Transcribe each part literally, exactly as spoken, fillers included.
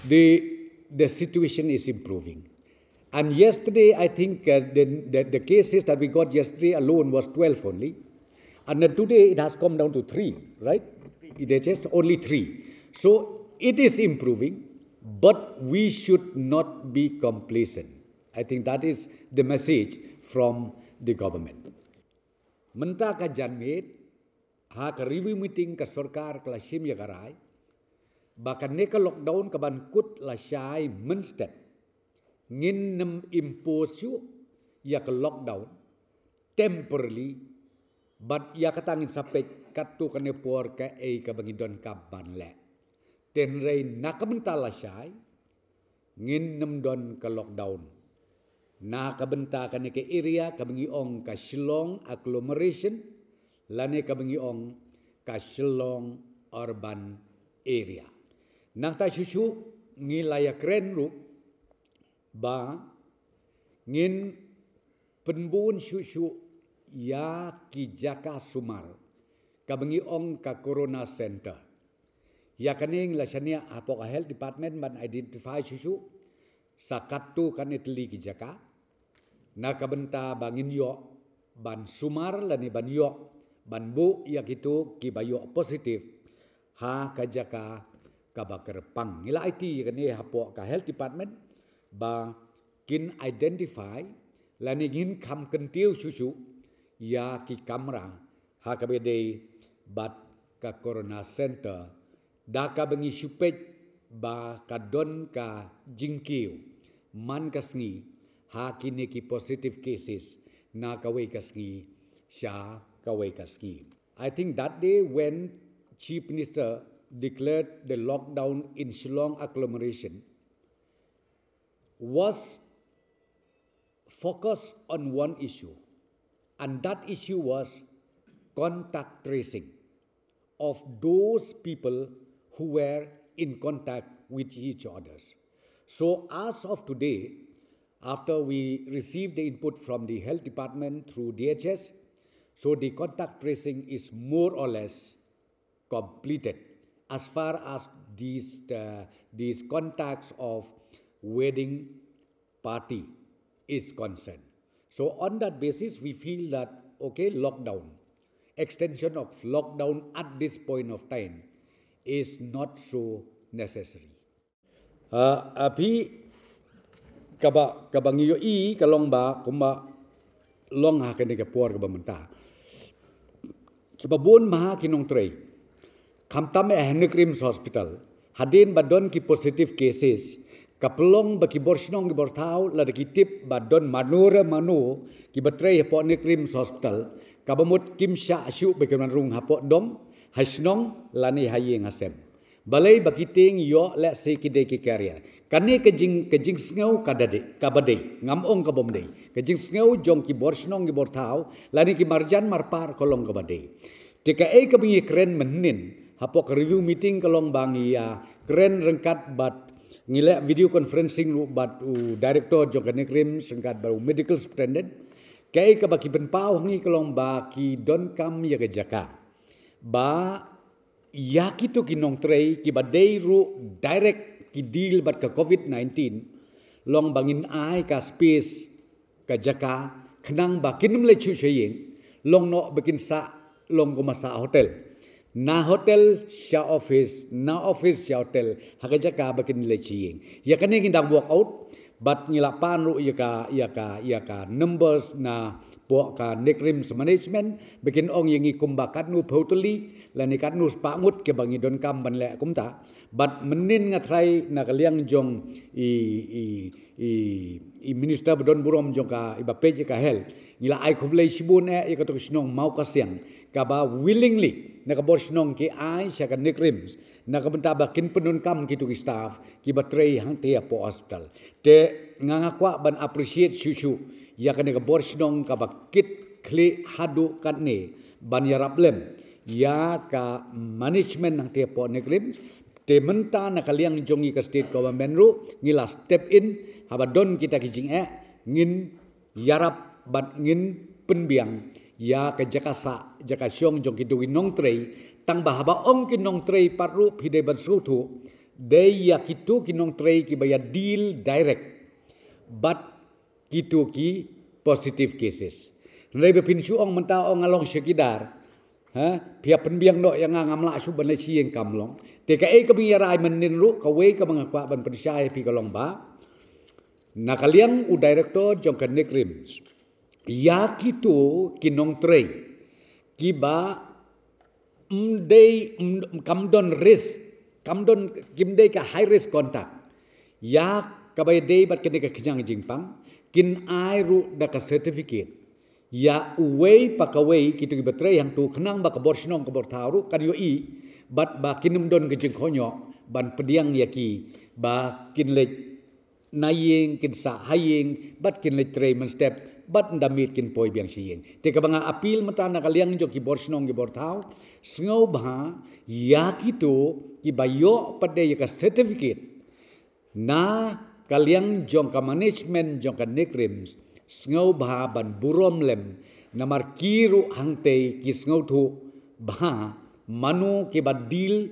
the the situation is improving. And yesterday, I think uh, the, the the cases that we got yesterday alone was twelve only, and then today it has come down to three, right? It is just only three. So it is improving, but we should not be complacent. I think that is the message from the government. Mynta ka janmiet, ha ka review meeting ka sorkar ka la shim ïa ka rai ba kane ka lockdown ka ban kut lashai mynstep, ngin nym impose shuh ïa ka lockdown temporarily, bad ïa kata ngin sa peit katto katne por kaei kaba ngi donkam ban leh. Hynrei na ka bynta lashai, ngin nym don ka lockdown na ka bynta kane ka area kaba ngi ong ka Shillong agglomeration, lane kaba ngi ong ka Shillong urban area. Nangta shuh shuh ngi la ïakren ruh ba ngin pynbun shuh shuh ïa ki jaka sumar kaba ngi ong ka Corona Center. Ïa kane ngi la shaniah hapoh ka Health Department ban identify shuh shuh sa katto katne tylli ki jaka na ka bynta ba ngin ïoh ban sumar lane ban ïoh ban buh ïa kito kiba ïoh positive ha ka jaka kaba kyrpang. Ngi la aiti ïa kane hapoh ka Health Department ba kin identify lane ngin kham kyntiew shuh shuh ïa ki kamra ha kaba ïadei bad ka Corona Center, da kaba ngi shu peit ba ka don ka jingkiew man ka sngi ha kine ki positive cases na kawei ka sngi sha kawei ka sngi. I think that day when Chief Minister declared the lockdown in Shillong agglomeration was focused on one issue, and that issue was contact tracing of those people who were in contact with each others. So as of today, after we received the input from the health department through D H S, so the contact tracing is more or less completed as far as these, uh, these contacts of wedding party is concerned. So on that basis, we feel that, okay, lockdown, extension of lockdown at this point of time is not so necessary. Uh, api kaba kaba ngi ïohi ka long ba kumba long ha kane ka por kaba mynta. Kiba bun ma ki nongtrei, khamtam eh ha NEIGRIHMS Hospital, hadien ba don ki positive cases, ka pynlong ba ki bor shnong ki bor thaw lada ki tip ba don mano re mano kiba trei hapoh NEIGRIHMS Hospital, kaba mut kim shah shuh ba ki wan rung hapoh dong, ha shnong lane ha ïing ha sem. Balei ba ki tieng ïoh lehse ki dei ki carrier. Kane ka jing ka jingsngew ka da dei, kaba dei, ngam ong ka bym dei. Ka jingsngew jong ki bor shnong ki bor thaw lane ki marjan marpar ka long kaba dei. Te kaei kaba ngi kren mynhynnin hapoh ka review meeting ka long ba ngi ïa kren ryngkat bad ngi leh video conferencing ruh bad u director jong ka NEIGRIHMS ryngkat bad u medical superintendent. Kaei kaba ki pynpaw ha ngi ka long ba ki donkam ïa ka jaka ba ïa kito ki nongtrei kiba dei ruh direct ki deal bad ka covid nineteen, long ba ngin ai ka space, ka jaka, khnang ba kin ym leit shuh sha ïing, long noh ba kin sah long kum ba sah hotel. Na hotel sha office, na office sha hotel, ha ka jaka ba kin leit sha ïing. Ïa kane ngin dang work out, bad ngi la pan ruh ïa ka, ïa ka, ïa ka numbers na poh ka NEIGRIHMS management, ba kin ong ïa ngi kumba katno phew tylli lane katno spah ngut kiba ngi donkam ban leh kumta. Bad mynhynnin nga tharai na ka liang jong i, i, i, i minister ba don burom jong ka, iba peit ïa ka health, ngi la ai khublei shibun eh ïa kato ka shnong Mawkasiang, kaba willingly na ka bor shnong ki ai sha ka NEIGRIHMS na ka bynta ba kin pyndonkam kito ki staff kiba trei hangtei hapoh hospital. Te nga, nga kwah ban appreciate shuh shuh ïa kane ka bor shnong kaba kit khlieh haduh katne ban ïarap lem ïa ka management hangtei hapoh NEIGRIHMS. Te mynta na ka liang jong ngi ka state government ruh ngi la step in, haba don kita ki jingeh ngin ïarap bad ngin pynbiang ïa ka jaka sah jaka shong jong kito ki nongtrei. Tang ba haba ong ki nongtrei pat ruh phi dei ban sngewthuh dei ïa kito ki nongtrei kiba ïa deal direct bad kito ki positive cases. Hynrei ba phin shu ong mynta ong nga long shakidar, ha, phi ïa pynbiang noh ïa nga, ngam lah shuh ban leit sha ïing, kam long. Te kaei kaba ngi ïa rai mynnin ruh, kawei kaba nga kwah ban pynshai ïa phi ka long ba na ka liang u director jong ka NEIGRIHMS, ïa kito ki nongtrei kiba ym dei, ym, kam don risk, kam don, kim dei ka high risk contact, ïa kaba ïadei bad kane ka khñiang jingpang, kin ai ruh da ka certificate ïa uwei pa kawei kito kiba trei hangto, khnang ba ka bor shnong ka bor thaw ruh kan ïohi bad ba kin ym don ka jingkohnguh ban pdiang ïa ki ba kin leit na ïing, kin sah ha ïing bad kin leit trei mynstep bad ynda miet kin poi biang sha ïing. Te kaba nga appeal mynta na ka liang jong ki bor shnong ki bor thaw, sngewbha ïa kito kiba ïoh pat de ïa ka certificate na ka liang jong ka management jong ka NEIGRIHMS, sngewbha ban burom lem, namar ki ruh hangtei ki sngewthuh bha mano kiba deal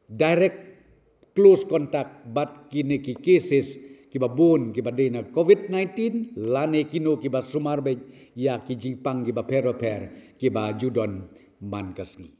direct, close contact bad kine ki cases kiba bun kiba dei na COVID nineteen lane kino kiba sumar beit ïa ki jingpang kiba pher bapher kiba ju don man ka sngi.